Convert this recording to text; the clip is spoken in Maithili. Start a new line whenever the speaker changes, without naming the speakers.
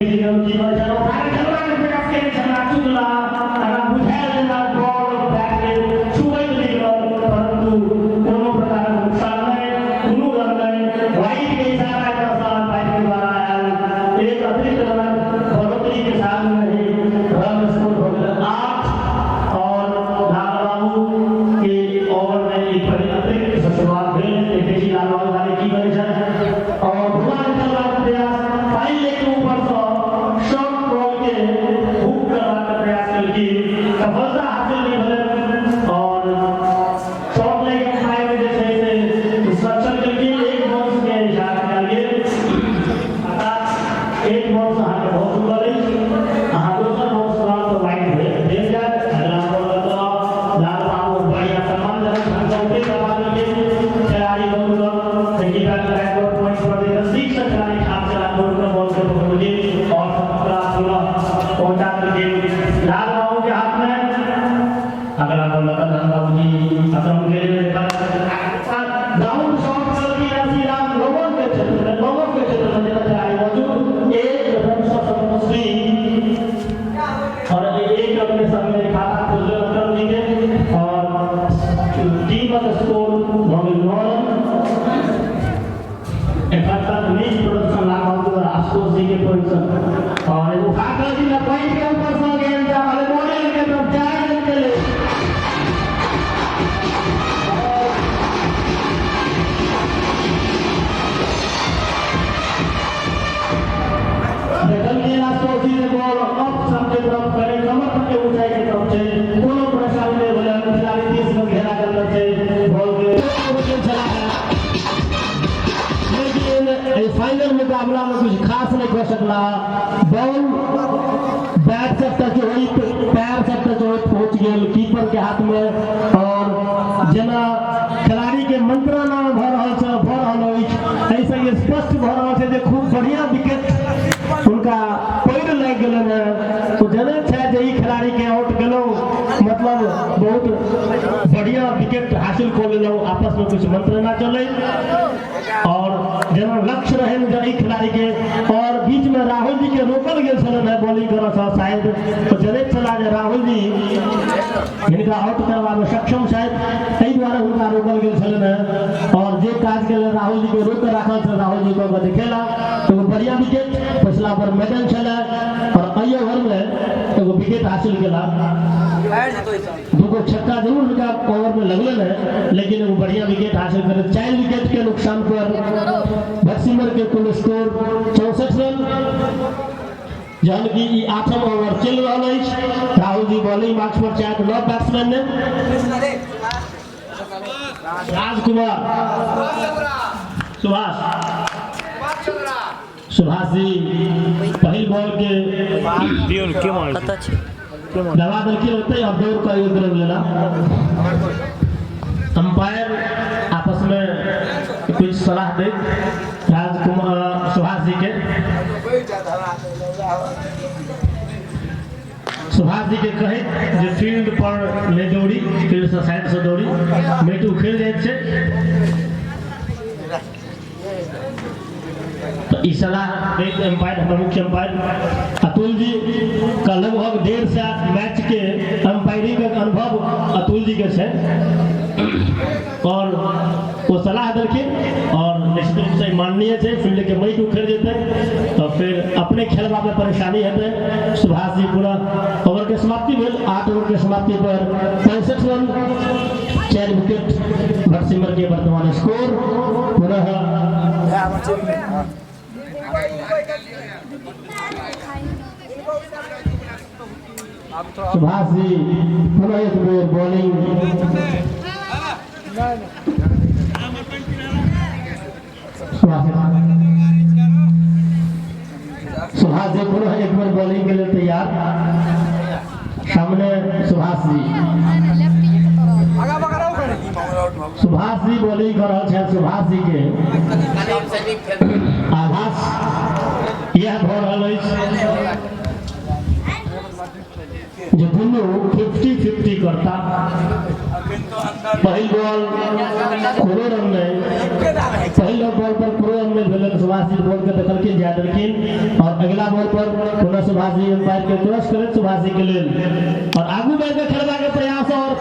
परंतु कोनो प्रकारक नुकसान नहि, कोनो रन नहि। वाइड के इशारा के साथ वाइड के द्वारा आयल एक अतिरिक्त रन बढ़ोतरी के साथ में ही रन स्कोर हो गेल 8 और लाल बाबू के ओवर में एक बड़ी अतिरिक्त से शुरुआत भेल। देखै छी लाल बाबू वाले की करै छथि और घुमा के खेलबाक प्रयास, फाइन लेग के ऊपर सँ शॉर्ट बॉल के हुक करबाक प्रयास केलखिन, सफलता हासिल नहि भेलै और शॉर्ट लेग अंपायर जे छै से इंस्ट्रक्शन केलखिन, एक बाउंस के इशारा कयल गेल, अर्थात एक बाउंस अहाँके भऽ चुकल अछि, अहाँ दोसर बाउंस करब तऽ वाइड भेल जायत। अगला बॉल लाल बाबू बढ़िया सम्मानजनक ढंग सँ उठे दबा देलखिन, खिलाड़ी दौड़ कऽ देखी बैकवर्ड पॉइंट पर नजदीक से खिलाड़ी ठाढ़ छला, दौड़ कऽ बॉल के पकड़लखिन और 17-16 पहुंचा देलखिन लाल बाबू के हाथ में। अगला बॉल लाल बाबू जी अक्रम के लिए डाउन शॉट करलखिन श्रीराम लोगन के क्षेत्र में, लोगन के क्षेत्र में जेना खिलाड़ी मौजूद, एक रन से संतुष्टि और एक रन के संग में खाता खुल गेल अक्रम जी के और टीमक स्कोर भऽ गेल 9 रन। एखन तक नीक प्रदर्शन लाल बाबू और आशुतोष जी के पोजीशन और एगो उठा जी ने पॉइंट के ऊपर से गेंद जा रहल बॉलिंग के तरफ 4 रन के लिए। देखल गेल आशुतोष जी के बॉल अप सब के तरफ करे कमर तक के ऊंचाई के तरफ छै, कोनो परेशानी नहि भेलै, खिलाड़ी 30 गज घेरा के अंदर छै बॉल के चला है, लेकिन एहि फाइनल मुकाबला में कुछ खास नहीं कर सकला। बॉल बैट से टच होइत, पैर से टच होइत पहुंच गेल कीपर के हाथ में और जेना खिलाड़ी के मंत्रणा भऽ रहल छै, भऽ रहल अछि, एहिसँ ई स्पष्ट भऽ रहल छै जे खूब बढ़िया विकेट हुनका पैर लागि गेलनि हेँ। ओ जनैत छथि जे ई खिलाड़ी के आउट गेलहुँ मतलब बहुत बढ़िया विकेट हासिल कऽ लेलहुँ। आपस में कुछ मंत्रणा चलै और जेना लक्ष्य रहनि जे एहि खिलाड़ी के और बीच में राहुल जी के रोकल गेल छलनि हेँ बॉलिंग करऽ सँ, शायद ओ जनैत छलाह जे राहुल जी हिनका आउट करबामे सक्षम छथि, एहि दुआरे हुनका रोकल गेल छलनि हेँ और जे काज के लेल राहुल जी के रोक कऽ राखल छल, राहुल जी कऽ के देखेला। एगो बढ़िया विकेट पिछला ओवर मैडन छलै और एहि ओवर में एगो विकेट हासिल केला। दूगो छक्का जरूर हुनका ओवर में लगल है, लेकिन एगो बढ़िया विकेट हासिल करे। 4 विकेट के नुकसान पर भटसिमर के कुल स्कोर 64 रन, जहन कि ई 8म ओवर चलि रहल अछि। राहुल जी बॉलिंग मार्क्स पर छथि, नव बैट्समैन ने राजकुमार सुभाष, सुभाष जी पहिल बॉल के
कतऽ छै?
दबा देलखिन ओतहि और दौड़ कऽ एक रन लेला। अंपायर आपस में कुछ सलाह दैत राजकुमार सुभाष जी के, सुभाष जी के कहैत जे फील्ड पर नहि दौड़ी, फील्ड से साइड से दौड़ी, माटि उखड़ि जाइत छै। तऽ ई सलाह दैत एम्पायर, हमर मुख्य एम्पायर अतुल जी का लगभग 150 मैच के एम्पायरिंग के अनुभव अतुल जी के छै और ओ सलाह देलखिन और निश्चित रूप से माननीय छै, फील्ड के माटि उखड़ि जेतै तऽ फेर अपने खेलबा में परेशानी हेतै। सुभाष जी पूरा ओवर के समाप्ति भेल। 8 ओवर के समाप्ति पर 65 रन 4 विकेट भटसिमर के वर्तमान स्कोर। पुनः सुभाष जी पुनः एक बेर बॉलिंग, सुभाष जी पुनः एक बेर बॉलिंग के लिए तैयार। सामने सुभाष जी, सुभाष जी बॉलिंग कर रहल छथि। सुभाष जी के आभास यह भऽ रहल अछि जे दुनू 50-50 करता। पहिल बॉल कोनो रन नहीं, पहिल बॉल पर कोनो रन। नहि भेलनि। सुभाष जी बॉल के देखलखिन, जाय देलखिन और अगिला बॉल पर पुनः सुभाष जी एम्पायर के क्रॉस करैत सुभाष जी के लेल और आगू बढ़ि के खेलबाक प्रयास और